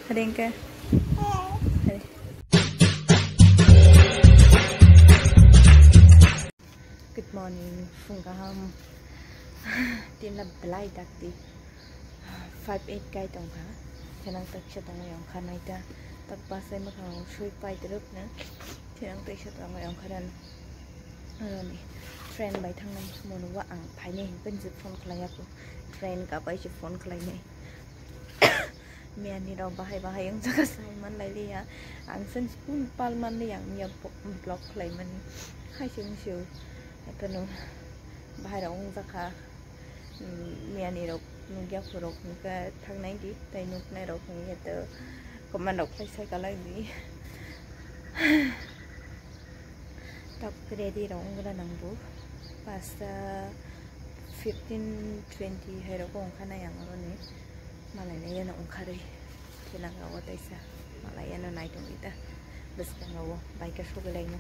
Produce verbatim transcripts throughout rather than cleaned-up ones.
Ringke. Good morning, phung kaham. Tinna belai dakti. Five eight kai tongkha. Thinang taksa tongwi ongkha naita. Tak pasai mwkhang sui pai dirok na. Thinang taksa tongwi ongkha ran. Aroni train bai thangnai mono wa ang phainai hinpin je phone khlai ako. Train kapai se phone khlainai. Miyani rok bahai bahai wng jaka sai man lai liya. Ang sen spoon pal man liya ang miya vlog khlai mani. Hai se wng se o. Etono bahai rok wng jaka. Miyani rok nukya khorok nukha thangnai di. Tai nuknai rok wngya to comment rok khlai sai kalai di. Tak ready rok wngna nangbo. Pasta fifteen twenty hai rok wngkha nai ang oroni. Malai nai yano wngkharwi. Thinang rok o taisa. Malai yano nai tongwi ta. Bwskango bai khe sogwi laino.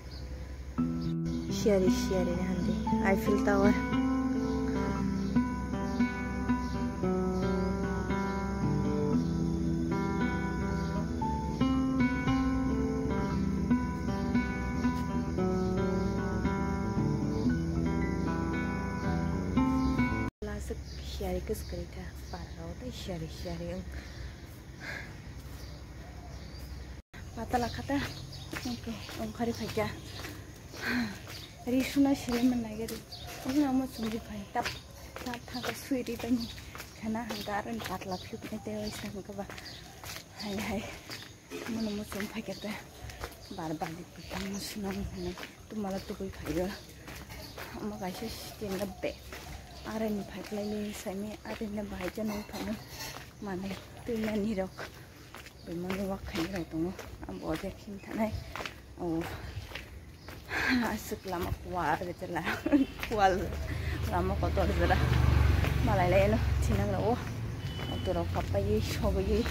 Siyari siyari ni handi. Eiffel Tower. Lasuk siyari kwswk kwrwi kha, parao tei siyari siyari wng. Patala khata, wngkhe wngkhari phaikha. Ri suna siri man nai gari. Wngna omo chumri phai. Tap, tap, thangkha sui ri bani. Khana hangka aro ni patla phiyok nai tei waisa hangkha ba. Hai, hai. Mono muchung phaikha tei bar bali kwthang swnam hwnwi twmala tubui phaio. Omo kaisa stand bag. Areni phaiklaini saimi areni bahai jani phano manwi twinani rok. Bemani wak khaini rok tongo. Abo je khim thanai. O. Aswk lama kuar jela. Kual lama kotor jela. Malai lai no thinang rao. Auto rok kapaiwi sogwi.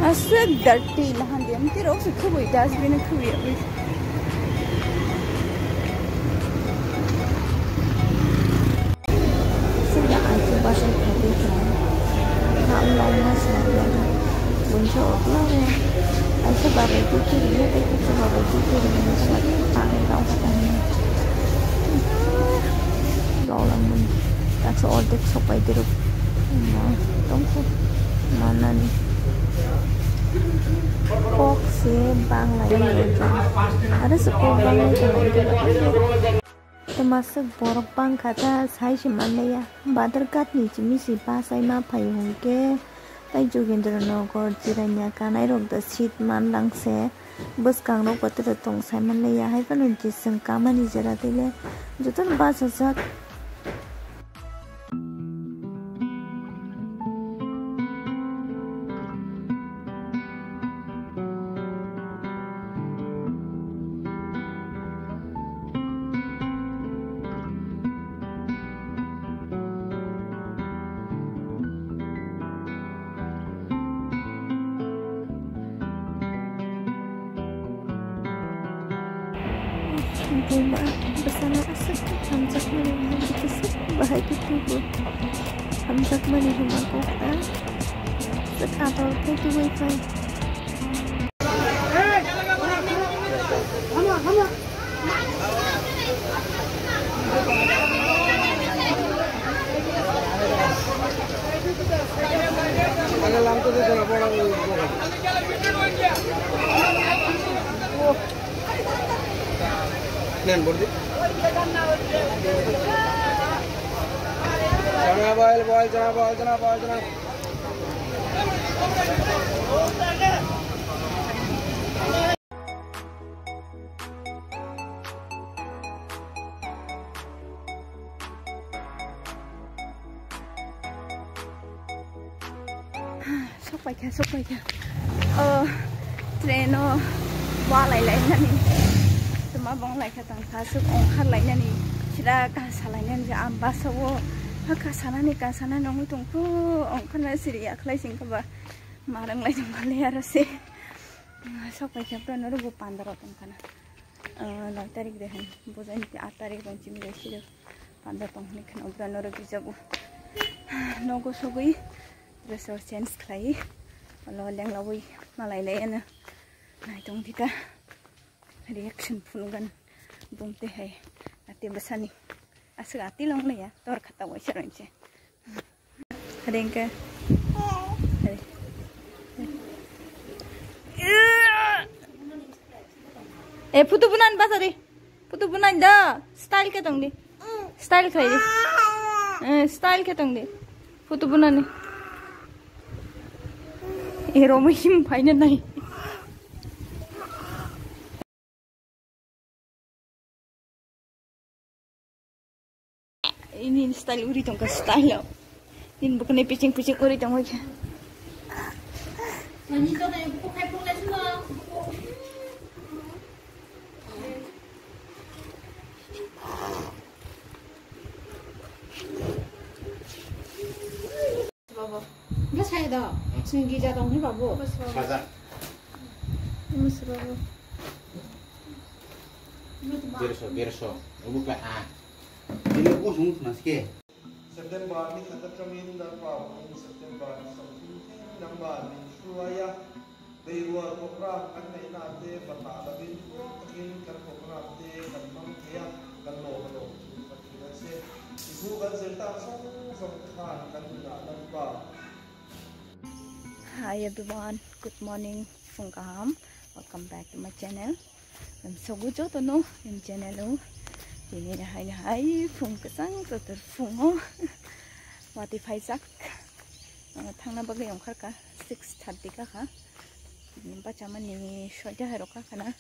Aswk dirty lahan dia, mti rok se khubui dustbin khubui abui. Sida achu basai khati kha. Ham long mas lang ya. Bunso okla ya. Achu babai tu kiri ya, tei kuchu babai tu kiri ya. Sadi tang tang tang. Lolang mun. Taksa ordek sopai diruk. Tongkhu manani. Kok se banglai. Ada se kok banglai. Tei masuk borok bangkha ta sai se manliya. Badar ghat ni simi si bachai ma phai hwnkhe tei Jogendra Nagar, Jirania kanai rok da seat man lang se. Bwskangrok bo tei tong sai manliya. Hai phano je chwng kamani jera tei le jotono bachajak. Buma bwsano aswk hamjakmani, aswk bahai khe tubu hamjakmani hwnma kok ta. Aswk adol khe tubui phai. Nen bordi. Chana boil, boil, chana boil, chana boil, chana. Sok paikha, sok paikha. O train o walai lainani. Tuma bong laikha tangkha, sok ongkhar lainani. Sida kasa lainani, ang bus o Kasanani, kasanani wngwi tongkhu, ongkhorna siri yakhlai singkha ba. Marang lai tongkha le aro se. Sok pai khe bro norok bo pandaro tongkhana. Ah, noi tarik de hai. Bojai ni aat tarik rong chini resi do. Pandar tong hini khana bro norok bijago. Nogo sogwi dress o change khlai. Olo lenglawi malai lai ano. Nai tong dita. Reaction phunukgan bumte hai ati bwsani aswk ati long laya tor khata waisa rangse. Hade engke. Hade. E photo bunan basari. Photo bunan da style ke tong di. Style khai di. Eh, style ke tong di. Photo bunani. E romo him phaina nai. Ini style uri tongkha style. Ini bukan picing picing uri tongkha. Bobo. Bwsai do. Chwng gija tong hi babu. Saja. Bwsai bobo. Derso, derso. Obo kla a. Ini ko sung na ske. September ni khatar kami ni dar pa, September ni something number ni sulaya. Beirua program kan nei na te bata da bin ko takin kan program te kan mang thaya kan lo lo kan thaya se ibu kan serta song song khan kan na dan pa. Hi everyone, good morning, phung kaham, welcome back to my channel. Ang sogu joto no in channel o. Ini hai hai phung kesang kotor phung o. Wati phaisak. Thangna bagwi ongkharka six thirty ka kha. Bachamani soita hai rokha khana.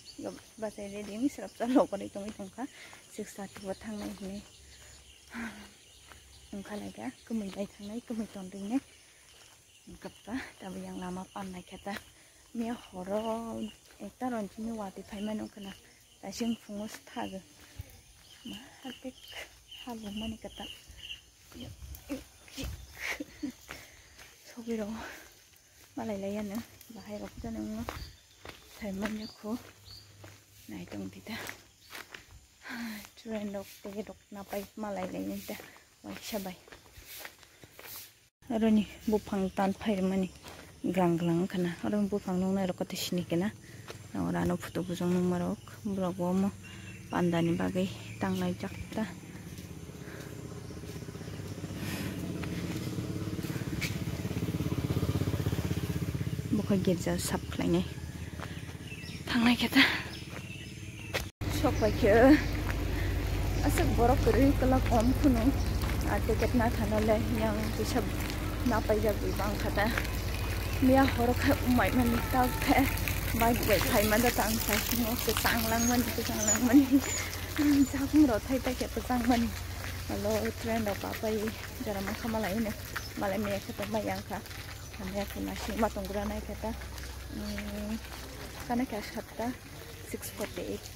Bachai ready ni srapsa logori tongwi tongkha. Six thirty bo thangnai hini. Ongkha laika kumui bai thangnai kumui tondwini. Kapta tabi yang lama pan nai khata. Miya horo ekta ron chini wati phaimani ongkhana. Tasing phungo sthago. Ma hapik habung mani kata. Sogwi rok malai lai ano bahai rok jani wngno sai manya kho nai tong tita train rok tege rok napai malai lai nita waisa bai. Aroni buphang tan phairmani glang glang khana. Aroni buphang nungnai rok kote sini kena. Ora ano photo bujang nungma rok. Borok bo omo panda ni bagwi tanglai jak ta. Bokha girja sap khlainai. Thangnai khe ta. Sok pai khe aswk borok kwrwi kwlak kom phunu, ah, ticket na thana le yang kisa na paijak bai bang kha ta. Miya horo khe umai mani ta khe bike bai phai man da tang sai simo kwchang lang mani kwchang lang mani. Jakung rok thai ta khe kwchang mani. Alo train rok ba pai jora ma kha malai hino malai miya khe tong bai yang kha. Miya khe ma sing ma tong gra nai khe ta. Hmm, kana khe satta. Six forty-eight.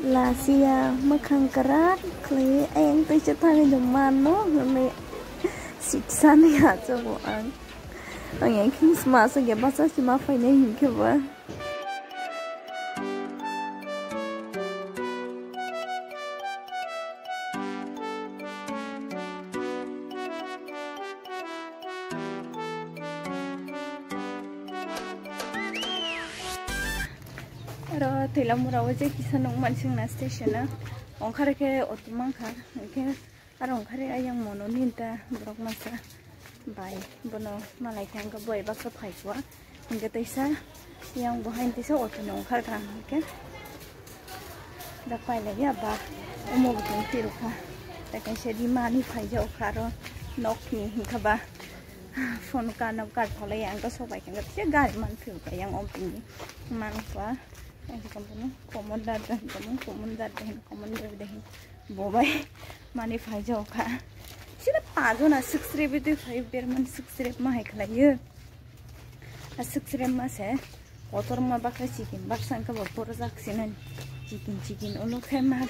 Lasia mwkhang kwrak khlaiwi ayang twi se thangwi no mano hwnwi siksa ni achago ang. Ang yang khing sma se ge basa sima phainai hinkhe ba. Aro Twilamura o je kisa nung mansing na station o. Ongkhar khe auto mankha, hwnkhe aro ongkhar ayang mono ninta borok masa bai bono malai khe hwnkhe boi baksa phai kua. Hwnkhe teisa yang bo hain teisa auto ni ongkhar kha hwnkhe. Da pailai ya ba omo bo tong tiro kha. Da kaisa rimani phai ja okha aro nok ni hwnkha ba. Phone karna kar thalai ang to sobai khe se gari man phiu ka yang om pini man kwa. Ang kampano common dar dan kamu common dar dan common dar dan bobai mani phai jao kha. Sida pajona six rep tu phai berman six rep ma hai khlaiyo. A six rep ma se kotor ma bakha chicken baksa ka bo poro jak sinan chicken chicken ulo khe ma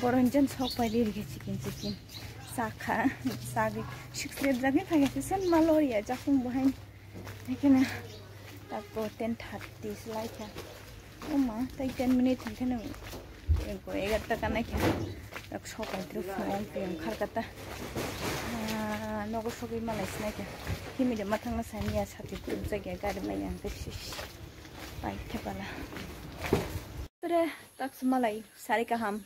boron jan sok pai ri khe chicken chicken sakha sagi six rep jagi phai khe sen ma lori ya jakung bo hai. Ekhene tak bo ten thirty slai kha. Oma, tai ten minute hingke nung ego egarta kana kha. Tak sokai tru phone ong piyong kharkata. Ah, nogo sogwi malai sinai kha. Himide mathangna sani ya sati pujak ya gari mai yang ke sis. Pai khe pala. Tere tak malai sari kaham.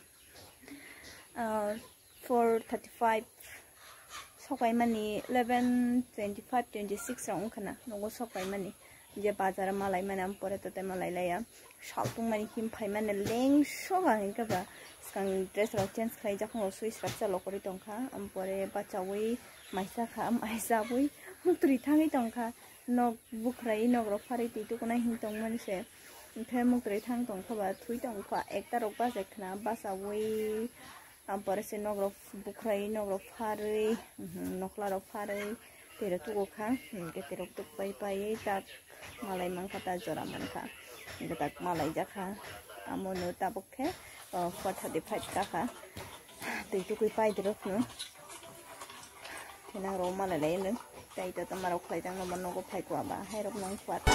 Ah, four thirty five sokaimani eleven twenty five twenty six rok wngkhana nogo sokaimani je bazar malai mani am pore tote malai laya saltung mani him phaimani leng soga hinkhe ba swkang dress rok change khlai jakha swi srapsa lokorwi tongkha am pore bachawi maisa kha am aisawi muktri thangwi tongkha nok bukhrai nok rok pharwi twi tukunai hin tongmani se hinkhe muktri thang tongkha ba thwi tongkha ekta rok bachai khna bachawi. Ampore se nok rok bukhrai nok rok pharwi, mhm, nokla rok pharwi tero tugo kha, hinkhe tero tuk pai pai tak malai mankha ta jora mankha, hinkhe tak malai jakha, amo no tabuk khe, oh, four thirty five takha, tei tukui pai tero no, thinang rok malai lai no, tei to tama rok khlai jang no nogo phai kwa ba, hai rok nang kwa ta.